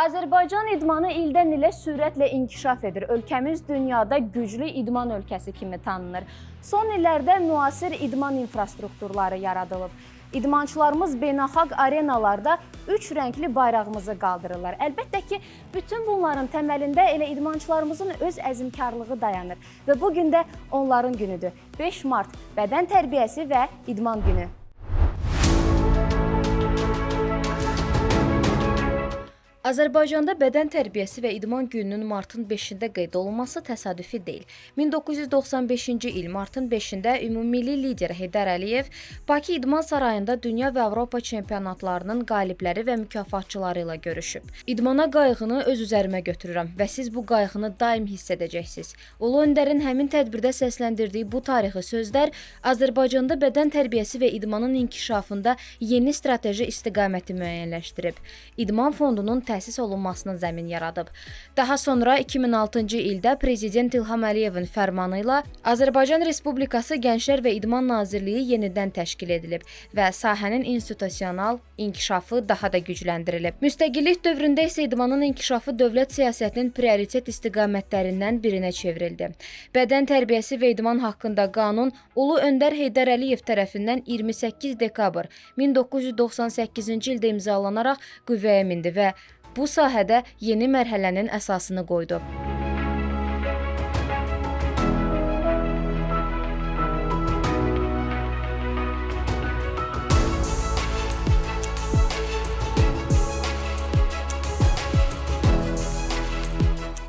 Azərbaycan idmanı ildən ilə sürətlə inkişaf edir. Ölkəmiz dünyada güclü idman ölkəsi kimi tanınır. Son illərdə müasir idman infrastrukturları yaradılıb. İdmançılarımız beynəlxalq arenalarda üç rəngli bayrağımızı qaldırırlar. Əlbəttə ki, bütün bunların təməlində elə idmançılarımızın öz əzmkarlığı dayanır və bu gün də onların günüdür. 5 mart bədən tərbiyəsi və idman günü. Azərbaycanda bədən tərbiyəsi və idman gününün martın 5-də qeyd olunması təsadüfi deyil. 1995-ci il martın 5-də ümummilli lider Heydər Əliyev Bakı İdman Sarayında dünya və Avropa çempionatlarının qalibləri və mükafatçıları ilə görüşüb. İdmana qayğını öz üzərimə götürürəm və siz bu qayğını daim hiss edəcəksiniz. Ulu Öndərin həmin tədbirdə səsləndirdiyi bu tarixi sözlər Azərbaycanda bədən tərbiyəsi və idmanın inkişafında yeni strateji istiqaməti müəyyənləşdirib. İdman fondunun təsis olunmasına zəmin yaradıb. Daha sonra 2006-cı ildə Prezident İlham Əliyevin fərmanı ilə Azərbaycan Respublikası Gənclər və İdman Nazirliyi yenidən təşkil edilib və sahənin institusional inkişafı daha da gücləndirilib. Müstəqillik dövründə isə idmanın inkişafı dövlət siyasətinin prioritet istiqamətlərindən birinə çevrildi. Bədən tərbiyəsi və idman haqqında qanun Ulu Öndər Heydər Əliyev tərəfindən 28 dekabr 1998-ci ildə imzalanaraq qüvvəyə mindi və bu sahədə yeni mərhələnin əsasını qoydu.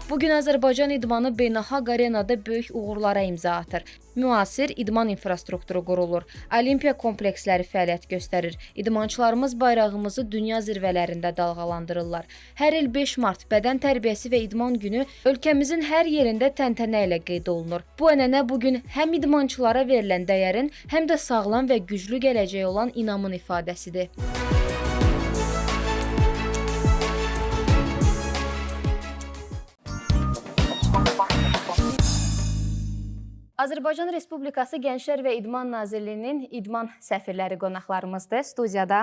Bu gün Azərbaycan idmanı beynəlxalq arenada böyük uğurlara imza atır. Müasir idman infrastrukturu qurulur. Olimpiya kompleksləri fəaliyyət göstərir. İdmançılarımız bayrağımızı dünya zirvələrində dalğalandırırlar. Hər il 5 mart bədən tərbiyəsi və idman günü ölkəmizin hər yerində təntənə ilə qeyd olunur. Bu ənənə bu gün həm idmançılara verilən dəyərin, həm də sağlam və güclü gələcəyə olan inamın ifadəsidir. Azərbaycan Respublikası Gənclər və İdman Nazirliyinin idman səfirləri qonaqlarımızdır studiyada.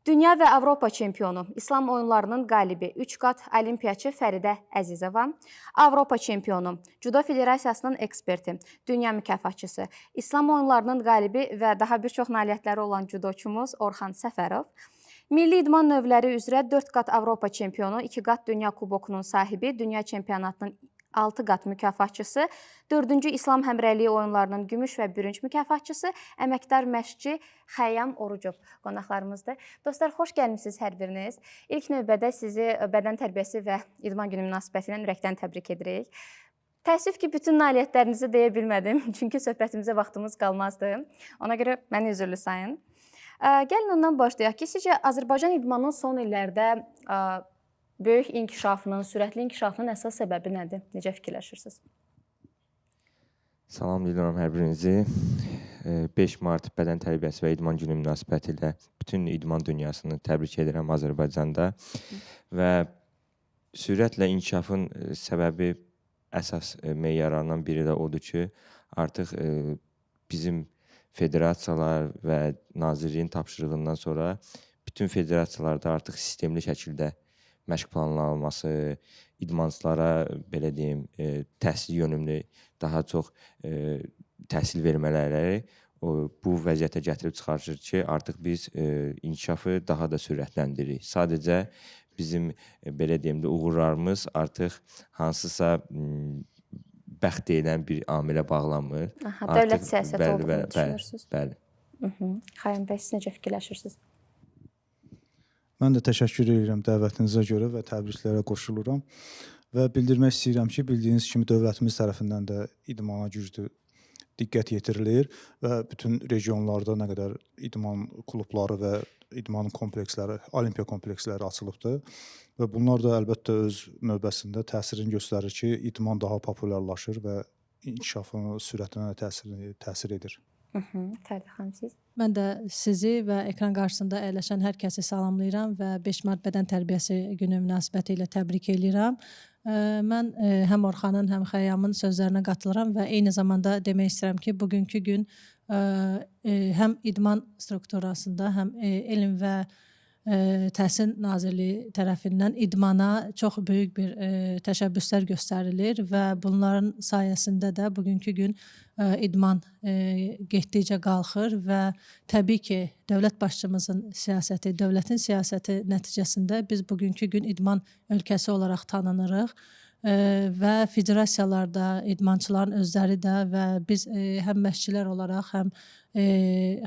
Dünya və Avropa çempionu, İslam oyunlarının qalibi, 3 qat olimpiyaçı Fəridə Əzizova, Avropa çempionu, Judo Federasiyasının eksperti, dünya mükafatçısı, İslam oyunlarının qalibi və daha bir çox nailiyyətləri olan judoçumuz Orxan Səfərov, Milli idman növləri üzrə 4 qat Avropa çempionu, 2 qat Dünya Kubokunun sahibi, dünya çempionatının 6 qat mükafatçısı, 4-cü İslam Həmrəyliyi oyunlarının gümüş və bürünc mükafatçısı, əməkdar məşqçi Xəyyam Orucov qonaqlarımızdır. Dostlar, xoş gəlmisiniz hər biriniz. İlk növbədə sizi bədən tərbiyəsi və idman günü münasibətilə ürəkdən təbrik edirik. Təəssüf ki, bütün nailiyyətlərinizi deyə bilmədim, çünki söhbətimizə vaxtımız qalmazdı. Ona görə məni üzrlü sayın. Gəlin ondan başlayaq ki, sizcə Azərbaycan idmanının son illərdə böyük inkişafının, sürətli inkişafının əsas səbəbi nədir? Necə fikirləşirsiniz? Salam deyirəm hər birinizi. 5 mart Bədən Tərbiyəsi və İdman Günü münasibətilə bütün idman dünyasını təbrik edirəm Azərbaycanda. Və sürətlə inkişafın səbəbi əsas meyarlarından biri də odur ki, artıq bizim federasiyalar və nazirliyin tapşırığından sonra bütün federasiyalarda artıq sistemli şəkildə məşq planlanması, idmançılara belə deyim, təhsil yönümlü daha çox təhsil vermələri bu vəziyyətə gətirib çıxarır ki, artıq biz inkişafı daha da sürətləndiririk. Sadəcə bizim belə deyim də uğurlarımız artıq hansısa bəxt deyilən bir amilə bağlanmır. Aha, dövlət siyasəti bəli, olduğunu bəli, düşünürsünüz. Bəli. Xəyyam bəy, siz necə fikirləşirsiniz? Mən də təşəkkür edirəm dəvətinizə görə və təbriklərə qoşuluram. Və bildirmək istəyirəm ki, bildiyiniz kimi dövlətimiz tərəfindən də idmana güclü diqqət yetirilir və bütün regionlarda nə qədər idman klubları və idman kompleksləri, olimpiya kompleksləri açılıbdır və bunlar da əlbəttə öz növbəsində təsirini göstərir ki, idman daha populyarlaşır və inkişafının sürətinə təsir edir. Fəridə xanım, siz? Mən də sizi və ekran qarşısında əyləşən hər kəsi salamlayıram və 5 mart Bədən Tərbiyəsi Günü münasibəti ilə təbrik eləyirəm. Mən həm Orxanın, həm Xəyyamın sözlərinə qatılıram və eyni zamanda demək istəyirəm ki, bugünkü gün həm idman strukturasında, həm elm və Təhsil Nazirliyi tərəfindən idmana çox böyük bir təşəbbüslər göstərilir və bunların sayəsində də bugünkü gün idman getdikcə qalxır və təbii ki, dövlət başçımızın siyasəti, dövlətin siyasəti nəticəsində biz bugünkü gün idman ölkəsi olaraq tanınırıq. Və federasiyalarda idmançıların özləri də və biz həm məşqçilər olaraq, həm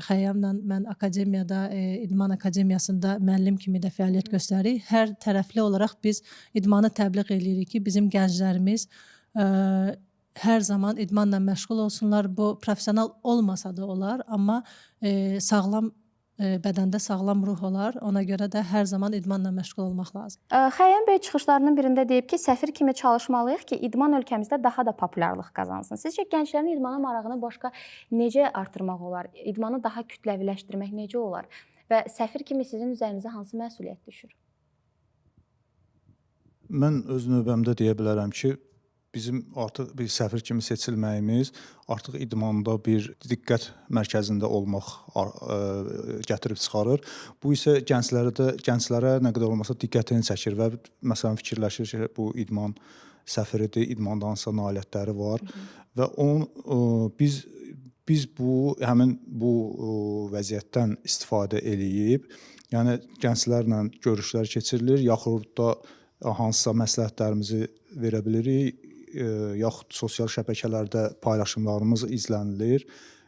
Xəyyamla mən akademiyada, İdman Akademiyasında müəllim kimi də fəaliyyət göstəririk. Hər tərəfli olaraq biz idmanı təbliğ eləyirik ki, bizim gənclərimiz hər zaman idmanla məşğul olsunlar. Bu professional olmasa da olar, amma sağlam bədəndə sağlam ruh olar. Ona görə də hər zaman idmanla məşğul olmaq lazım. Xəyyam bəy çıxışlarının birində deyib ki, səfir kimi çalışmalıyıq ki, idman ölkəmizdə daha da populyarlıq qazansın. Sizcə gənclərin idmana marağını başqa necə artırmaq olar? İdmanı daha kütləviləşdirmək necə olar? Və səfir kimi sizin üzərinizə hansı məsuliyyət düşür? Mən öz növbəmdə deyə bilərəm ki, bizim artıq bir səfir kimi seçilməyimiz artıq idmanda bir diqqət mərkəzində olmaq gətirib çıxarır. Bu isə gənclərə nə qədər olmasa diqqətini çəkir və məsələn fikirləşir ki, bu idman səfiridir, idmanda hansısa nailiyyətləri var. Hı -hı. Və on biz bu həmin bu vəziyyətdən istifadə eləyib, yəni gənclərlə görüşlər keçirilir, yaxud da hansısa məsləhətlərimizi verə bilirik, yaxud sosial şəbəkələrdə paylaşımlarımız izlənilir.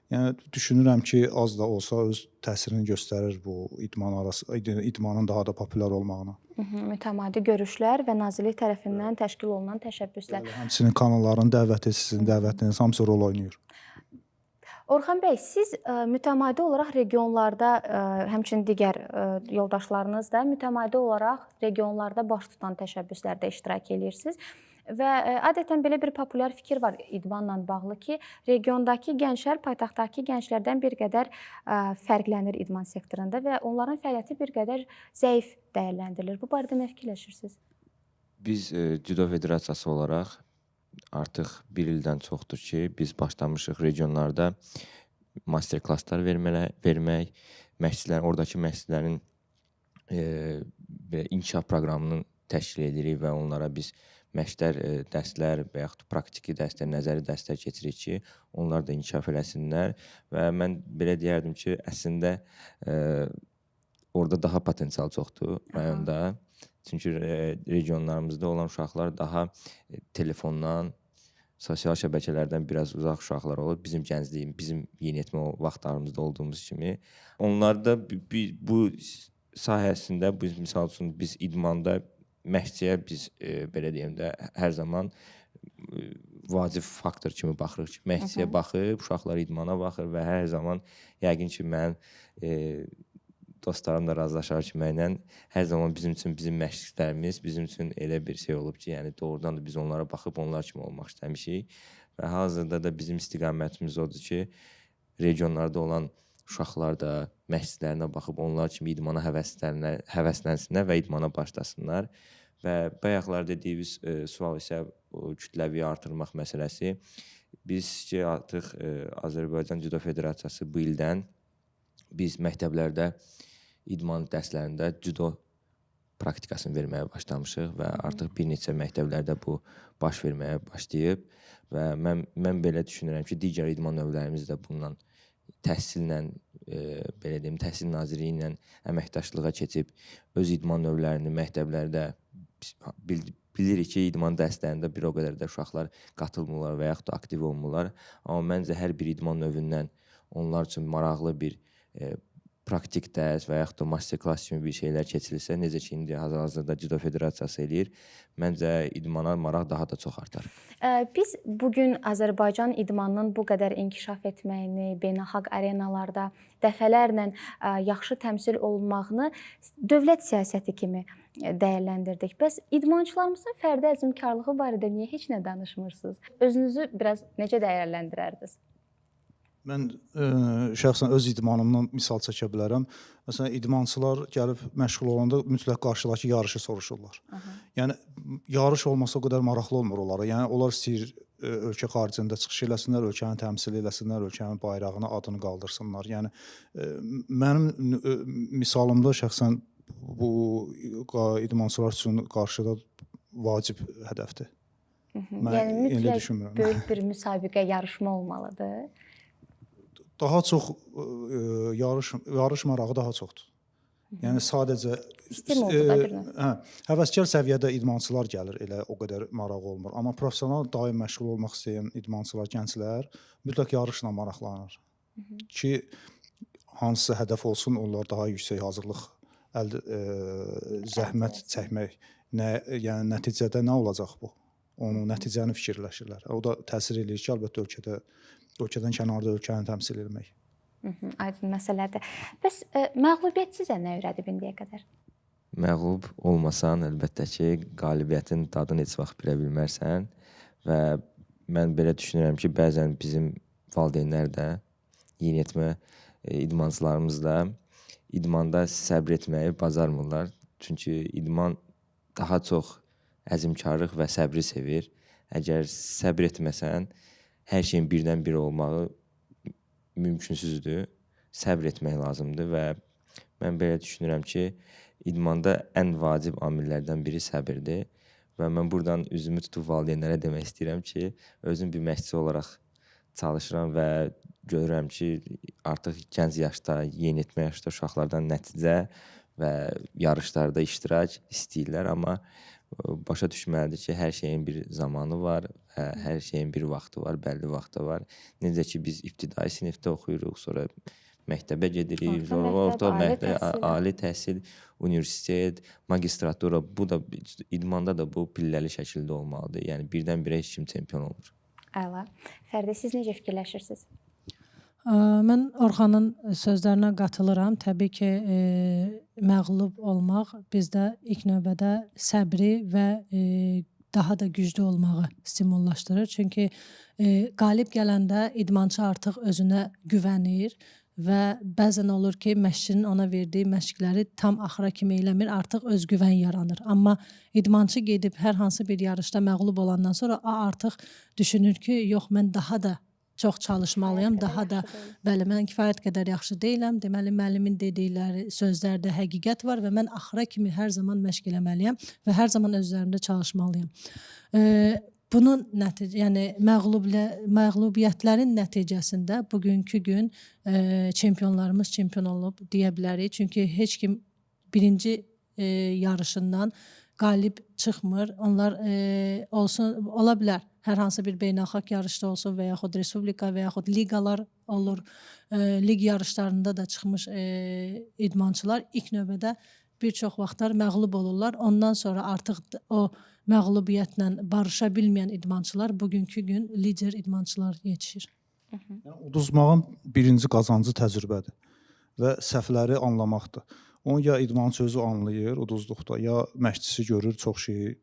Yəni düşünürəm ki, az da olsa öz təsirini göstərir bu idmanın daha da populyar olmağına. Mütəmadi görüşlər və nazirlik tərəfindən təşkil olunan təşəbbüslər. Bəli, həmçinin kanalların dəvəti, sizin dəvətiniz hamısı rol oynayır. Orxan bəy, siz mütəmadi olaraq regionlarda, həmçinin digər yoldaşlarınız da mütəmadi olaraq regionlarda baş tutan təşəbbüslərdə iştirak edirsiniz. Və adətən belə bir populyar fikir var idmanla bağlı ki, regiondakı gənclər paytaxtdakı gənclərdən bir qədər fərqlənir idman sektorunda və onların fəaliyyəti bir qədər zəif dəyərləndirilir. Bu barədə nə fikirləşirsiniz? Biz Cüdo Federasiyası olaraq artıq bir ildən çoxdur ki, biz başlamışıq regionlarda master-klasslar vermək, məşqçilər, oradakı məşqçilərin inkişaf proqramını təşkil edirik və onlara biz məşqlər, dərslər və yaxud praktiki dərslər, nəzəri dərslər keçirik ki, onlar da inkişaf eləsinlər və mən belə deyərdim ki, əslində orada daha potensial çoxdur rayonda. Çünki regionlarımızda olan uşaqlar daha telefondan, sosial şəbəkələrdən biraz uzaq uşaqlar olur. Bizim gəncliyim, bizim yeniyetmə vaxtlarımızda olduğumuz kimi. Onlar da bu sahəsində, biz misal üçün biz idmanda məşqçiyə biz belə deyim də hər zaman vacib faktor kimi baxırıq ki, məşqçiyə baxıb, uşaqlar idmana baxır və hər zaman yəqin ki, mənim dostlarım da razılaşar ki, mənlə hər zaman bizim üçün bizim məşqçilərimiz bizim üçün elə bir şey olub ki, yəni doğrudan da biz onlara baxıb onlar kimi olmaq istəmişik və hal-hazırda da bizim istiqamətimiz odur ki, regionlarda olan uşaqlar da məşqçilərinə baxıb onlar kimi idmana həvəslənsinlər və idmana başlasınlar. Və bayaqlar dediyiniz sual isə o kütləvi artırmaq məsələsi. Biz ki artıq Azərbaycan Cüdo Federasiyası bu ildən biz məktəblərdə idman dərslərində cüdo praktikasını verməyə başlamışıq və artıq bir neçə məktəblərdə bu baş verməyə başlayıb və mən belə düşünürəm ki, digər idman növlərimiz də bununla təhsillə, belə deyim, Təhsil Nazirliyi ilə əməkdaşlığa keçib öz idman növlərini məktəblərdə bilirik ki, idman dərslərində bir o qədər də uşaqlar qatılmırlar və yaxud da aktiv olmurlar. Amma məncə hər bir idman növündən onlar üçün maraqlı bir praktik dərs və yaxud da master-klass kimi bir şeylər keçirilsə, necə ki indi hal-hazırda Cüdo Federasiyası eləyir, məncə idmana maraq daha da çox artar. Biz bu gün Azərbaycan idmanının bu qədər inkişaf etməyini, beynəlxalq arenalarda dəfələrlə yaxşı təmsil olunmağını dövlət siyasəti kimi dəyərləndirdik. Bəs idmançılarımızın fərdi əzmkarlığı barədə niyə heç nə danışmırsınız? Özünüzü biraz necə dəyərləndirərdiniz? Mən şəxsən öz idmanımdan misal çəkə bilərəm. Məsələn, idmançılar gəlib məşğul olanda mütləq qarşıdakı yarışı soruşurlar. Aha. Yəni yarış olmasa o qədər maraqlı olmur onlara. Yəni onlar istəyir ölkə xaricində çıxış eləsinlər, ölkəni təmsil eləsinlər, ölkənin bayrağını, adını qaldırsınlar. Yəni mənim misalımda şəxsən Bu idmançılar üçün qarşıda vacib hədəfdir. Mən Mən yəni elə mütləq düşünmürəm. böyük bir müsabiqə, yarışma olmalıdır. Daha çox yarış marağı daha çoxdur. Yəni sadəcə Stimuldur da bir növ. Hə, həvəskar səviyyədə idmançılar gəlir, elə o qədər marağı olmur. Amma professional daim məşğul olmaq istəyən idmançılar, gənclər mütləq yarışla maraqlanır. Ki hansısa hədəf olsun, onlar daha yüksək hazırlıq əldə zəhmət çəkmək, nə, yəni nəticədə nə olacaq bu? Onu nəticəni fikirləşirlər. O da təsir eləyir ki, əlbəttə ölkədən kənarda ölkəni təmsil etmək. Aydın məsələdir. Bəs məğlubiyyət sizə nə öyrədib indiyə qədər? Məğlub olmasan, əlbəttə ki, qalibiyyətin dadını heç vaxt bilə bilmərsən və mən belə düşünürəm ki, bəzən bizim valideynlər də, yeniyetmə idmançılarımız da idmanda səbr etməyi bacarmırlar. Çünki idman daha çox əzmkarlıq və səbri sevir. Əgər səbr etməsən, hər şeyin birdən-birə olmağı mümkünsüzdür. Səbr etmək lazımdır və mən belə düşünürəm ki, idmanda ən vacib amillərdən biri səbirdir və mən burdan üzümü tutub valideynlərə demək istəyirəm ki, özüm bir məşqçi olaraq çalışıram və görürəm ki, artıq gənc yaşda, yeniyetmə yaşda uşaqlardan nəticə və yarışlarda iştirak istəyirlər, amma başa düşməlidir ki, hər şeyin bir zamanı var və hər şeyin bir vaxtı var, bəlli vaxtı var. Necə ki biz ibtidai sinifdə oxuyuruq, sonra məktəbə gedirik, Orta sonra məktəb, orta ali məktəb, təhsil. ali təhsil, universitet, magistratura, bu da idmanda da bu pilləli şəkildə olmalıdır. Yəni birdən-birə heç kim çempion olmur. Əla. Fərdi, siz necə fikirləşirsiniz? Mən Orxanın sözlərinə qatılıram. Təbii ki, məğlub olmaq bizdə ilk növbədə səbri və daha da güclü olmağı stimullaşdırır. Çünki qalib gələndə idmançı artıq özünə güvənir və bəzən olur ki, məşqçinin ona verdiyi məşqləri tam axıra kimi eləmir, artıq özgüvən yaranır. Amma idmançı gedib hər hansı bir yarışda məğlub olandan sonra artıq düşünür ki, yox, mən daha da çox çalışmalıyam, daha da bəli, mən kifayət qədər yaxşı deyiləm. Deməli, müəllimin dedikləri sözlərdə həqiqət var və mən axıra kimi hər zaman məşq eləməliyəm və hər zaman öz üzərimdə çalışmalıyam. Bunun nəticə, yəni məğlubiyyətlərin nəticəsində bugünkü gün çempionlarımız çempion olub deyə bilərik. Çünki heç kim birinci yarışından qalib çıxmır. Onlar olsun, ola bilər hər hansı bir beynəlxalq yarışda olsun və yaxud respublika və yaxud liqalar olur. Liq yarışlarında da çıxmış idmançılar ilk növbədə bir çox vaxtlar məğlub olurlar. Ondan sonra artıq o məğlubiyyətlə barışa bilməyən idmançılar bugünkü gün lider idmançılar yetişir. Yəni uduzmağın birinci qazancı təcrübədir və səhvləri anlamaqdır. Onu ya idmançı özü anlayır uduzduqda, ya məşqçisi görür çox şeyi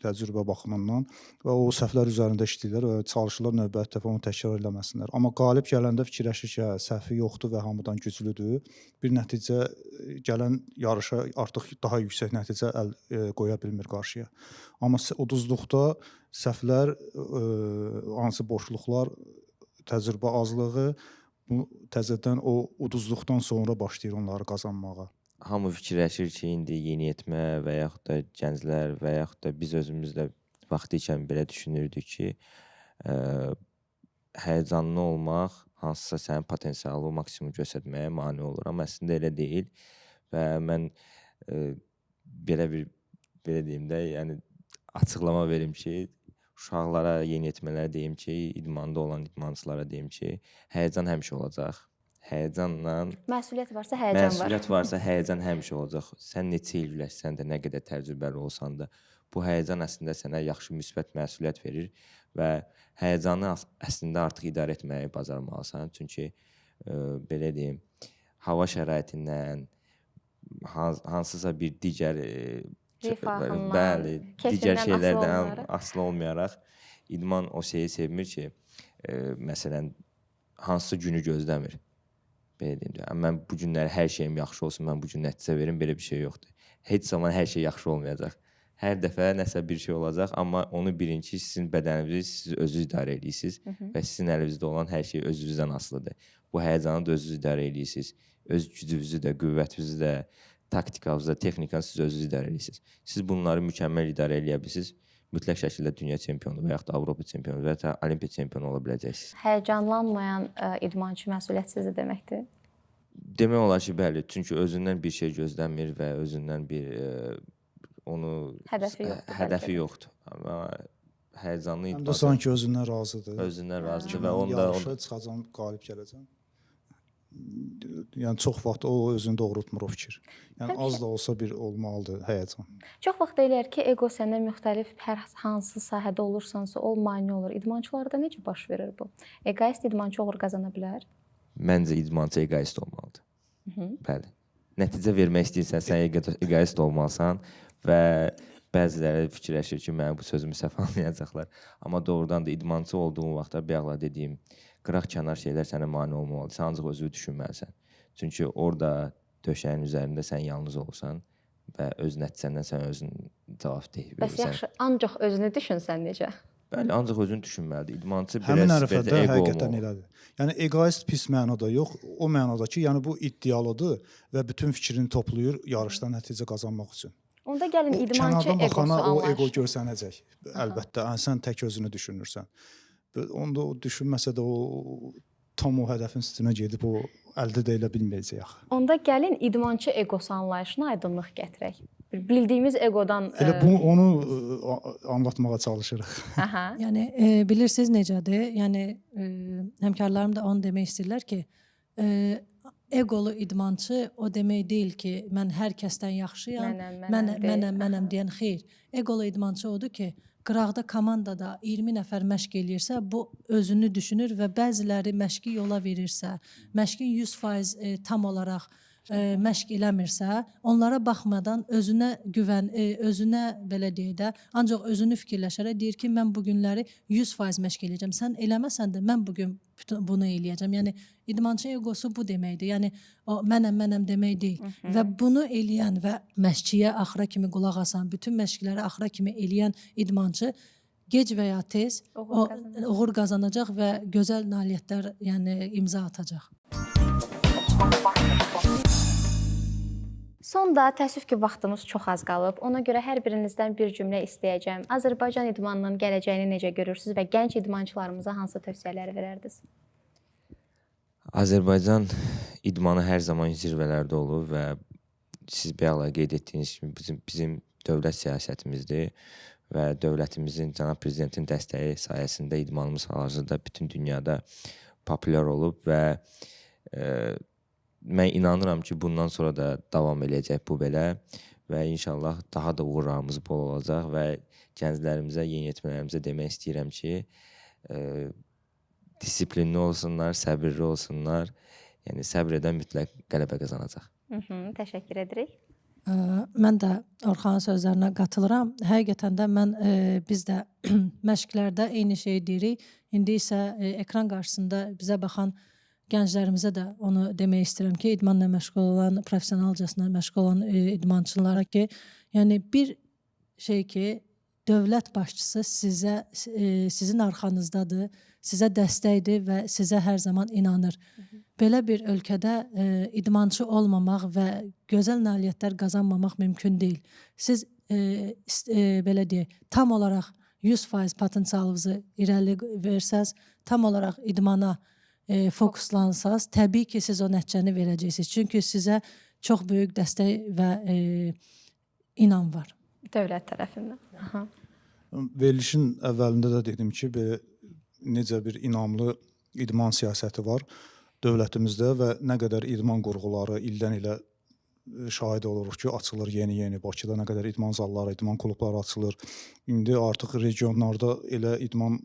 təcrübə baxımından və o səhvlər üzərində işləyirlər və çalışırlar növbəti dəfə onu təkrar eləməsinlər. Amma qalib gələndə fikirləşir ki, hə, səhvi yoxdur və hamıdan güclüdür. Bir nəticə gələn yarışa artıq daha yüksək nəticə əl qoya bilmir qarşıya. Amma uduzduqda səhvlər, hansı boşluqlar, təcrübə azlığı bu təzədən o uduzduqdan sonra başlayır onları qazanmağa. Hamı fikirləşir ki, indi yeniyetmə və yaxud da gənclər və yaxud da biz özümüz də vaxtı ikən belə düşünürdük ki, həyəcanlı olmaq hansısa sənin potensialı maksimum göstərməyə mane olur. Amma əslində elə deyil və mən belə bir belə deyim də, yəni açıqlama verim ki, uşaqlara, yeniyetmələrə deyim ki, idmanda olan idmançılara deyim ki, həyəcan həmişə olacaq. Həyəcanla Məsuliyyət varsa həyəcan var. Məsuliyyət varsa həyəcan həmişə olacaq. Sən neçə il güləşsən də, nə qədər təcrübəli olsan da, bu həyəcan əslində sənə yaxşı müsbət məsuliyyət verir və həyəcanı əslində artıq idarə etməyi bacarmalısan. Çünki belə deyim, hava şəraitindən, hansısa bir digər Rifahından, bəli, digər kefindən asılı şeylərdən olmayaraq. asılı olmayaraq idman o şeyi sevmir ki, məsələn, hansısa günü gözləmir. Belə deyim də, mən bu günlər hər şeyim yaxşı olsun, mən bu gün nəticə verim, belə bir şey yoxdur. Heç zaman hər şey yaxşı olmayacaq. Hər dəfə nəsə bir şey olacaq, amma onu bilin ki, sizin bədəninizi siz özünüz idarə edirsiniz və sizin əlinizdə olan hər şey özünüzdən asılıdır. Bu həyəcanı da özünüz idarə edirsiniz. Öz gücünüzü də, qüvvətinizi də, Taktikanızda, texnikanı siz özünüz idarə edirsiniz. Siz bunları mükəmməl idarə eləyə bilsiniz, mütləq şəkildə dünya çempionu və yaxud da Avropa çempionu və ya da Olimpiya çempionu ola biləcəksiniz. Həyəcanlanmayan idmançı məsuliyyətsizdir deməkdir. Demək olar ki, bəli, çünki özündən bir şey gözlənmir və özündən bir onu Hədəfi yoxdur hədəfi yoxdur. Amma həyəcanlı Həm də sanki özündən razıdır. Özündən razıdır Ki, və mən onda yarışa çıxacam, qalib gələcəm. Yəni çox vaxt o özünü doğrultmur o fikir. Yəni az da olsa bir olmalıdır həyəcan. Çox vaxt deyirlər ki, ego səndən müxtəlif hər hansı sahədə olursansa ol mane olur. İdmançılarda necə baş verir bu? Egoist idmançı uğur qazana bilər? Məncə idmançı egoist olmalıdır. Bəli. Nəticə vermək istəyirsən, sən egoist olmalısan və bəziləri fikirləşir ki, mənim bu sözümü səhv anlayacaqlar. Amma doğrudan da idmançı olduğun vaxtda bayaqlar dediyim qıraq kənar şeylər sənə mane olmamalıdır. Sən ancaq özünü düşünməlisən. Çünki orada döşəyin üzərində sən yalnız olursan və öz nəticəndən sən özün cavabdeh Bəs verirsən. yaxşı, ancaq özünü düşünsən necə? Bəli, ancaq özünü düşünməlidir. İdmançı Həmin biraz ərəfədə belə ego həqiqətən olmalıdır. elədir. Yəni egoist pis mənada yox, o mənada ki, yəni bu iddialıdır və bütün fikrini toplayır yarışda nəticə qazanmaq üçün. Onda gəlin O idmançı kənardan egosu baxana o ego anlayışı. görsənəcək. Əlbəttə, yəni sən tək özünü düşünürsən. Və onda o düşünməsə də o tam o hədəfin üstünə gedib o əldə də elə bilməyəcək axı. Onda gəlin idmançı egosu anlayışına aydınlıq gətirək. Bir bildiyimiz egodan Elə bu onu anlatmağa çalışırıq. Aha. Yəni bilirsiniz necədir? Yəni həmkarlarım da onu demək istəyirlər ki, eqolu idmançı o demək deyil ki, mən hər kəsdən yaxşıyam, Mənəm, mənəm mənəm, deyil. mənəm, mənəm deyən xeyr. Eqolu idmançı odur ki, qıraqda komandada 20 nəfər məşq eləyirsə, bu özünü düşünür və bəziləri məşqi yola verirsə, məşqin 100% tam olaraq məşq eləmirsə, onlara baxmadan özünə güvən, özünə belə deyək də, ancaq özünü fikirləşərək deyir ki, mən bu günləri 100% məşq eləyəcəm. Sən eləməsən də mən bu gün bütün bunu eləyəcəm. Yəni idmançı egosu bu deməkdir. Yəni o mənəm, mənəm demək deyil. Və bunu eləyən və məşqçiyə axıra kimi qulaq asan, bütün məşqləri axıra kimi eləyən idmançı gec və ya tez Uğur o qazanacaq. uğur qazanacaq və gözəl nailiyyətlər, yəni imza atacaq. Sonda təəssüf ki, vaxtımız çox az qalıb. Ona görə hər birinizdən bir cümlə istəyəcəm. Azərbaycan idmanının gələcəyini necə görürsüz və gənc idmançılarımıza hansı tövsiyələr verərdiniz? Azərbaycan idmanı hər zaman zirvələrdə olub və siz bayaqlar qeyd etdiyiniz kimi bizim dövlət siyasətimizdir və dövlətimizin, cənab prezidentin dəstəyi sayəsində idmanımız hal-hazırda bütün dünyada populyar olub və mən inanıram ki, bundan sonra da davam eləyəcək bu belə və inşallah daha da uğurlarımız bol olacaq və gənclərimizə, yeniyetmələrimizə demək istəyirəm ki, disiplinli olsunlar, səbirli olsunlar. Yəni səbr edən mütləq qələbə qazanacaq. Təşəkkür edirik. Mən də Orxanın sözlərinə qatılıram. Həqiqətən də mən biz də məşqlərdə eyni şeyi deyirik. İndi isə ekran qarşısında bizə baxan gənclərimizə də onu demək istəyirəm ki, idmanla məşğul olan, professionalcasına məşğul olan idmançılara ki, yəni bir şey ki, dövlət başçısı sizə sizin arxanızdadır, sizə dəstəkdir və sizə hər zaman inanır. Belə bir ölkədə idmançı olmamaq və gözəl nailiyyətlər qazanmamaq mümkün deyil. Siz belə deyək, tam olaraq 100% potensialınızı irəli versəz, tam olaraq idmana fokuslansaz, təbii ki, siz o nəticəni verəcəksiniz. Çünki sizə çox böyük dəstək və inam var. Dövlət tərəfindən. Aha. Verilişin əvvəlində də dedim ki, belə necə bir inamlı idman siyasəti var dövlətimizdə və nə qədər idman qurğuları ildən ilə şahid oluruq ki, açılır yeni-yeni Bakıda nə qədər idman zalları, idman klubları açılır. İndi artıq regionlarda elə idman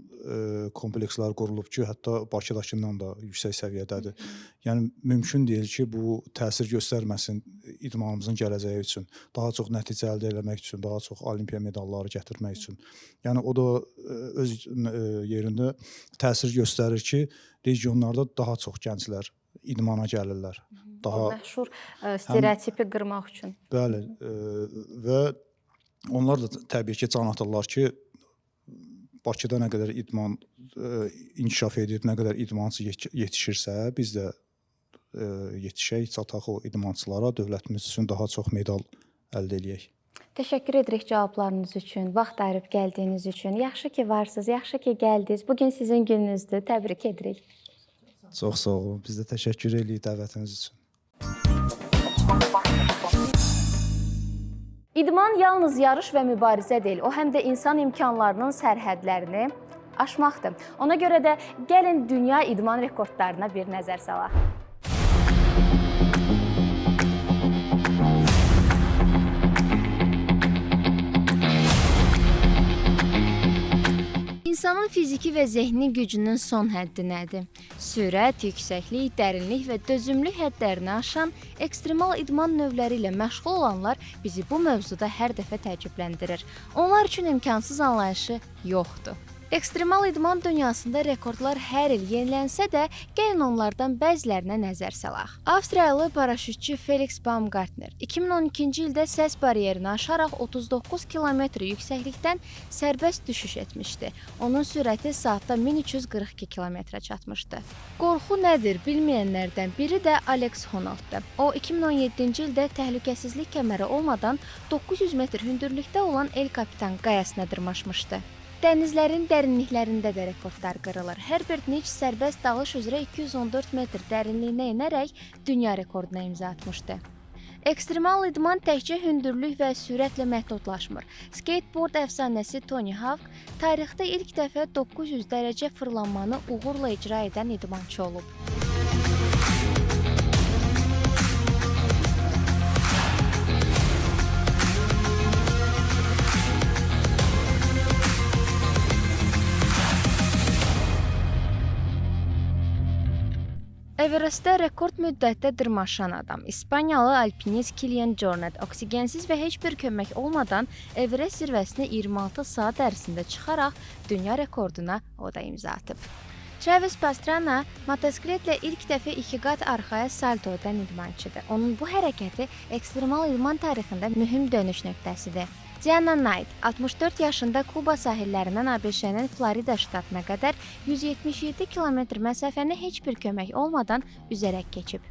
kompleksləri qurulub ki, hətta Bakıdakından da yüksək səviyyədədir. Yəni mümkün deyil ki, bu təsir göstərməsin idmanımızın gələcəyi üçün, daha çox nəticə əldə eləmək üçün, daha çox olimpiya medalları gətirmək üçün. Yəni o da öz yerində təsir göstərir ki, regionlarda daha çox gənclər idmana gəlirlər. Daha o məşhur stereotipi qırmaq üçün. Bəli, və onlar da təbii ki, can atırlar ki, Bakıda nə qədər idman inkişaf edib, nə qədər idmançı yetişirsə, biz də yetişək, çataq o idmançılara, dövlətimiz üçün daha çox medal əldə eləyək. Təşəkkür edirik cavablarınız üçün, vaxt ayırıb gəldiyiniz üçün. Yaxşı ki varsınız, yaxşı ki gəldiniz. Bu gün sizin gününüzdür. Təbrik edirik. Çox sağ olun. Biz də təşəkkür eləyirik dəvətiniz üçün. İdman yalnız yarış və mübarizə deyil, o həm də insan imkanlarının sərhədlərini aşmaqdır. Ona görə də gəlin dünya idman rekordlarına bir nəzər salaq. İnsanın fiziki və zehni gücünün son həddi nədir? Sürət, yüksəklik, dərinlik və dözümlülük hədlərini aşan ekstremal idman növləri ilə məşğul olanlar bizi bu mövzuda hər dəfə təəccübləndirir. Onlar üçün imkansız anlayışı yoxdur. Ekstremal idman dünyasında rekordlar hər il yenilənsə də, gəlin onlardan bəzilərinə nəzər salaq. Avstriyalı paraşütçü Felix Baumgartner 2012-ci ildə səs baryerini aşaraq 39 kilometr yüksəklikdən sərbəst düşüş etmişdi. Onun sürəti saatda 1342 kilometrə çatmışdı. Qorxu nədir bilməyənlərdən biri də Alex Honnolddur. O 2017-ci ildə təhlükəsizlik kəməri olmadan 900 metr hündürlükdə olan El Capitan qayasına dırmaşmışdı. Dənizlərin dərinliklərində də rekordlar qırılır. Herbert Nitsch sərbəst dalış üzrə 214 metr dərinliyinə enərək dünya rekorduna imza atmışdı. Ekstremal idman təkcə hündürlük və sürətlə məhdudlaşmır. Skateboard əfsanəsi Tony Hawk tarixdə ilk dəfə 900 dərəcə fırlanmanı uğurla icra edən idmançı olub. Everestdə rekord müddətdə dırmaşan adam, İspaniyalı alpinist Kilian Jornet oksigensiz və heç bir kömək olmadan Everest zirvəsinə 26 saat ərzində çıxaraq dünya rekorduna o da imza atıb. Travis Pastrana motosikletlə ilk dəfə iki qat arxaya salto edən idmançıdır. Onun bu hərəkəti ekstremal idman tarixində mühüm dönüş nöqtəsidir. Diana Knight 64 yaşında Kuba sahillərindən ABŞ-nin Florida ştatına qədər 177 kilometr məsafəni heç bir kömək olmadan üzərək keçib.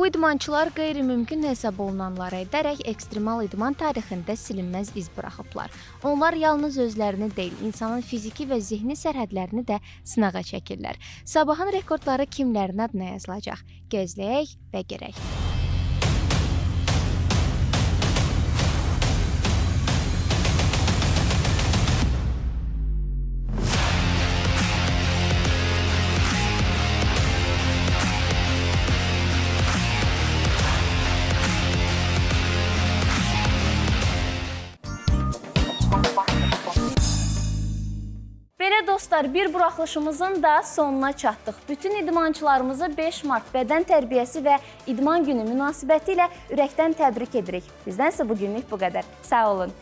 Bu idmançılar qeyri-mümkün hesab olunanları edərək ekstremal idman tarixində silinməz iz buraxıblar. Onlar yalnız özlərini deyil, insanın fiziki və zehni sərhədlərini də sınağa çəkirlər. Sabahın rekordları kimlərin adına yazılacaq? Gözləyək və görək. Belə dostlar, bir buraxılışımızın da sonuna çatdıq. Bütün idmançılarımızı 5 mart bədən tərbiyəsi və idman günü münasibətilə ürəkdən təbrik edirik. Bizdən isə bu günlük bu qədər. Sağ olun.